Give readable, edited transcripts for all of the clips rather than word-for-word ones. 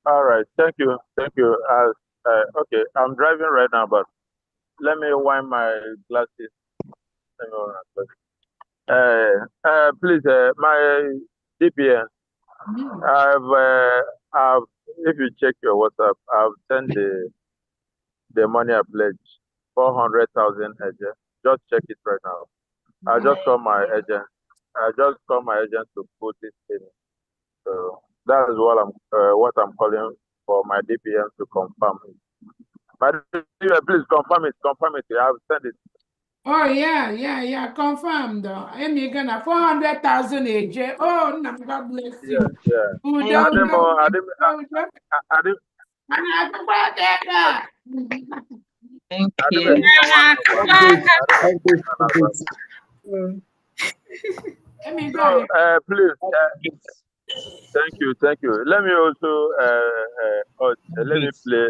All right. Thank you. Thank you. Okay, I'm driving right now, but let me wind my glasses. Let me wind my glasses. Please, my DPN. Mm. I've, if you check your WhatsApp, I've sent the money I pledged, 400,000 agent. Just check it right now. I just call my agent. I just call my agent to put it in. So that is what I'm calling for my DPM to confirm it. My DPM, please confirm it. Confirm it. I have sent it. Oh, yeah. Confirmed. Emeka 400,000 AJ. Oh, God bless Yes, you. yeah. Thank Adam, you. Adam, Adam, Thank Adam, you. Adam, Mm. so please, thank you. Let me also let me play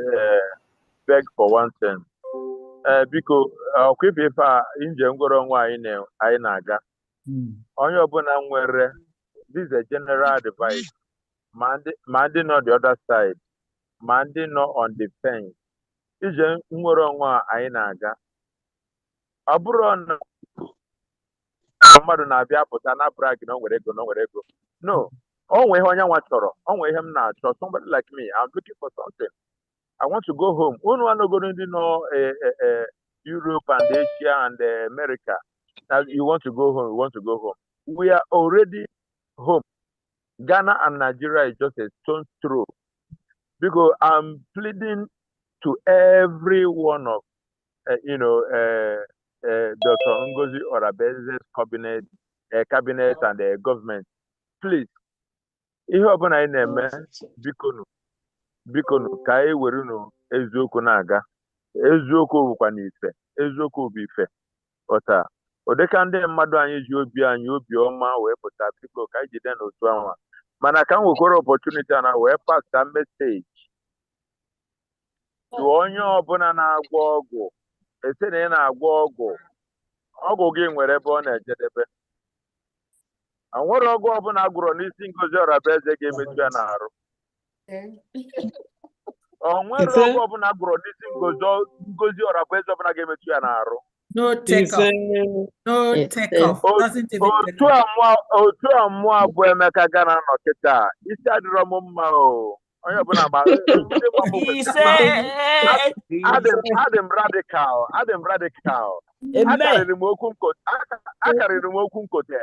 beg for one thing. Biko, ọkwa ife a nje ngwọrọ nwa anyị na-aga. Onye ọbụla nwere, this is a general advice. Ma ndị nọ the other side, ma ndị nọ on the fence. Ije nwere onwe a anyị na-aga. Ọ bụrụ na mmadụ na-abịa pụta na brag na o nwere ego na o nwere ego. No, o nwee ihe onye nwa chọrọ, o nwee ihe m na-achọ. Somebody like me, I'm looking for something. I want to go home. Unu anọgoro ndị nọ Europe and Asia and America. Now you want to go home, you want to go home. We are already home. Ghana and Nigeria is just a stone's throw. Because I'm pleading to every one of, Dr. Ngozi Orabeze's cabinet and government. Please, ihe ọbụla anyị na-eme, bikonu, ka anyị were unu eziokwu na-aga. Eziokwu bụkwa n'ife. Eziokwu bụ ife. Ọta, ụdịka ndị mmadụ anyị ji obi ọma wee pụta, biko ka anyị jide n'otu anwa. Mana ka m nwekwara opportunity na wee pasta message tụọ onye ọbụla na-agwọ ọgwụ. Ese na ị na-agwọ ọgwụ gị nwere ebe ọ na-ejedebe. Nwere ọgwụ ọbụla agwụrọ n'isi Ngozi Orabeeze ga-emetụ ya n'arụ. Nwere ọgwụ ọbụla agwụrọ n'isi Ngozi Orabeeze ọbụla ga-emetụ ya n'arụ. No take off. No take off. Doesn't even take off. Otu a mmụọ bụ Emeka Ghana nọ kịta. Isi adịrọ m mma o. Onye ọbụla ma adị m radical. Akarịrị m okwu nkote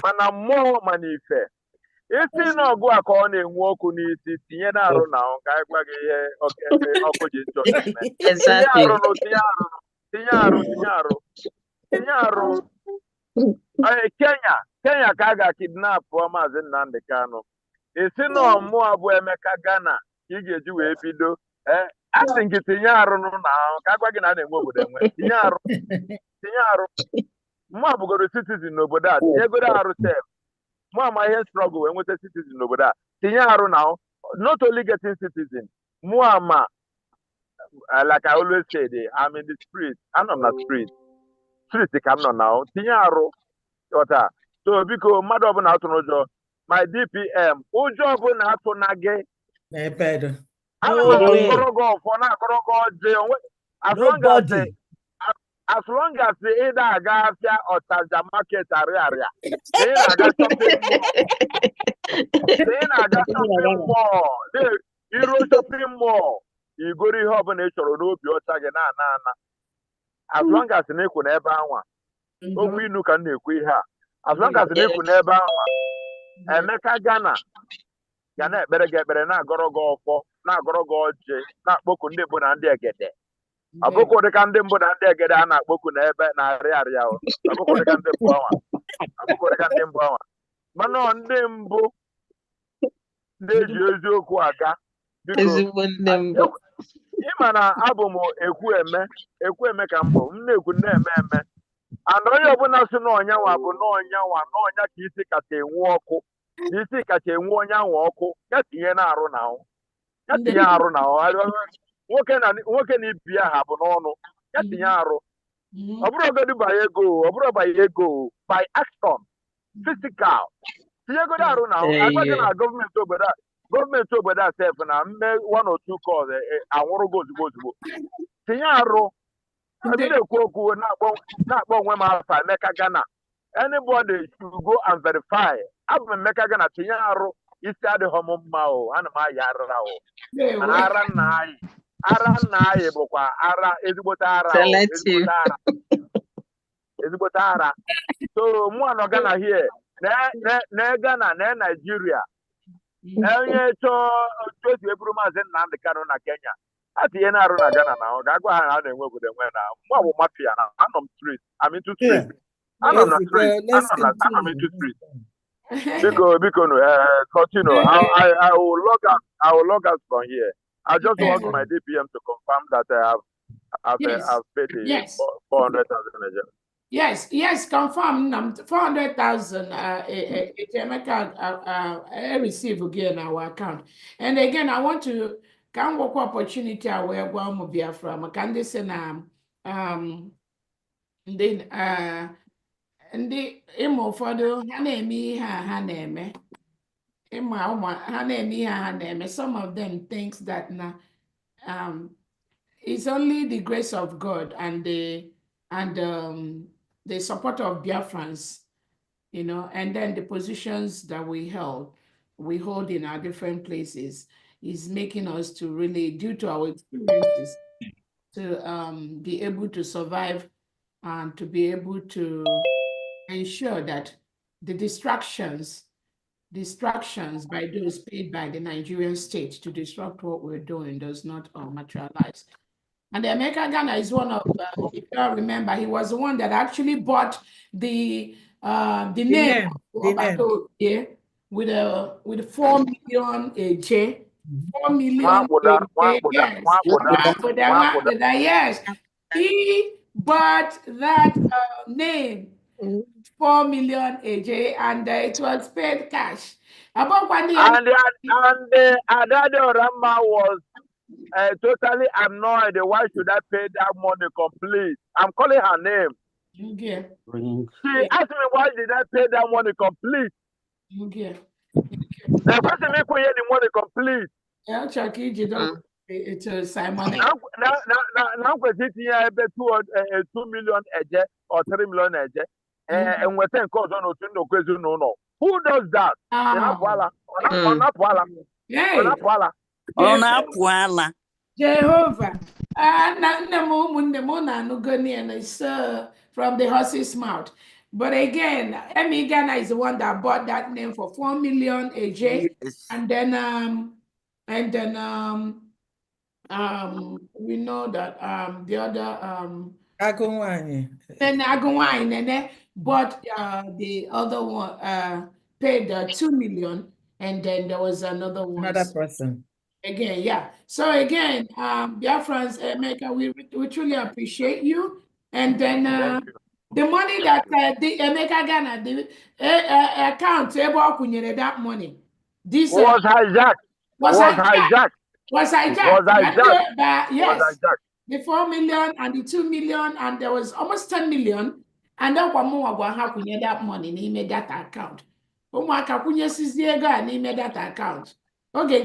mana mmụọ mana ife. Isi na ọgụ a ka ọ na-enwu ọkụ n'isi tinye na-arụ na ahụ ka anyị gwa gị ihe ọkụ ji njọ tinye arụ. Kenya ka a ga-akidnapụ Maazị Nnamdi Kanu. Isi na ọmụọ bụ Emeka Ghana ka ị ga-eji wee bido. A sị gị tinye arụ na ahụ ka a gwa gị na a na-enwe obodo enwe. Tinye arụ. Mụ abụgoro citizen n'obodo a, tinyegoro arụ sef. Mụ ama ihe struggle wee nweta citizen n'obodo a. Tinye arụ na ahụ. Not only getting citizen, mụ ama, like I always say, I'm in the street. Anọ m na street ka m nọ na ahụ. Tinye arụ. So biko mmadụ ọbụla atụ n'ụjọ, my DPM, ụjọ ọbụla atụ na gị. Ana m akọrọ gị ọfọ na-akọrọ gị ọjị. As long as ị na-aga afịa Ọtaja market arịarịa, ị na-aga shopping mall, iru shopping mall, igoro ihe ọbụla ị chọrọ n'obi ọcha gị na-ana. As long as na-ekwu n'ebe anwa, okwu inu ka m na-ekwu ihe a. As long as na-ekwu n'ebe anwa, Emeka Ghana ga na-ekpere gị ekpere na-agọrọ gị ọfọ, na-agọrọ gị ọjị, na-akpọku ndị mbụ na ndị egede. Ọbụkụ dịka ndị mbụ na ndị egede a na-akpọku n'ebe na-arịa. Ọbụkụ dịka ndị mbụ anwa. Mana ndị mbụ ndị eji eziokwu aga. Ịma na abụ m ekwu eme ka mbụ m na-ekwu na-eme eme. And onye ọbụla si n'ọnyanwa bụ n'ọnya ka isi kacha enwu ọkụ. Isi kacha enwu onye ahụ ọkụ, ya tinye na-arụ n'ahụ. Ya tinye arụ n'ahụ. Nwoke na ibi ya ha bụ n'ọnụ. Ya tinye arụ. Ọ bụrụ ogodi by ego, by action, tinye go arụ now. I thought na government obodo self na mme 1 or 2 calls anwụrụ go ozugbo. Tinye arụ. Abi na-ekwu okwu na-akpọ onwe m afa Emeka Ghana. Anybody should go and verify. Abụ m Emeka Ghana tinye arụ isi adịghị m mma o. Ana m aya ara o. Mana ara nna anyị bụkwa ara ezigbote ara o. Ezigbote ara. So mụ anọ Ghana here. Na Ghana na Nigeria. Onye chọọ otu esi eburu Maazị Nnamdi Kanu na Kenya. Atinye na arụ na Ghana na ọ ga-agwa ha na a na-enwe obodo enwe na mụ bụ mafia na anọ m street. I'm into street. Anọ m na street. Anọ m into street. Biko no, continue. I will log out from here. I just want my DPM to confirm that I've paid the 400,000. Yes, confirm 400,000 Emeka receive again our account. And again, I want to can work opportunity where one will be from. Can they say then ndị ịma ụfọdụ ha na-eme ihe ha na-eme ịma ụmụ ha na-eme ihe ha na-eme. Some of them thinks that na it's only the grace of God and the support of Biafrans, you know, and then the positions that we hold in our different places is making us to really, due to our experiences, to be able to survive and to be able to ensure that the distractions by those paid by the Nigerian state to disrupt what we're doing does not materialize. And Emeka Ghana is one of, if you remember, he was the one that actually bought the name with 4 million AJ. 4 million yes. He bought that name 4 million AJ, and it was paid cash. And the Adado Rama was totally annoyed. Why should I pay that money complete? I'm calling her name. Okay. She asked me why did I pay that money complete? Okay. The person make me the money complete. It's Simon. Now we're sitting here 2 million AJ or 3 million AJ. And we're saying cause on no. Who does that? Jehovah. From the horse's mouth. But again, Emeka Ghana is the one that bought that name for 4 million AJ. Yes. And then we know that the other Nwayi. Then Nwayi bought the other one paid 2 million, and then there was another one. Another person. Again, yeah. So again, Biafrans, Emeka, we truly appreciate you. And then the money that the Emeka Ghana, the account, that money. This was hijacked. Was hijacked. Yes. The 4 million and the 2 million, and there was almost 10 million. And then one more that money, he made that account. Umwaka kunye siziega, he made that account. Okay,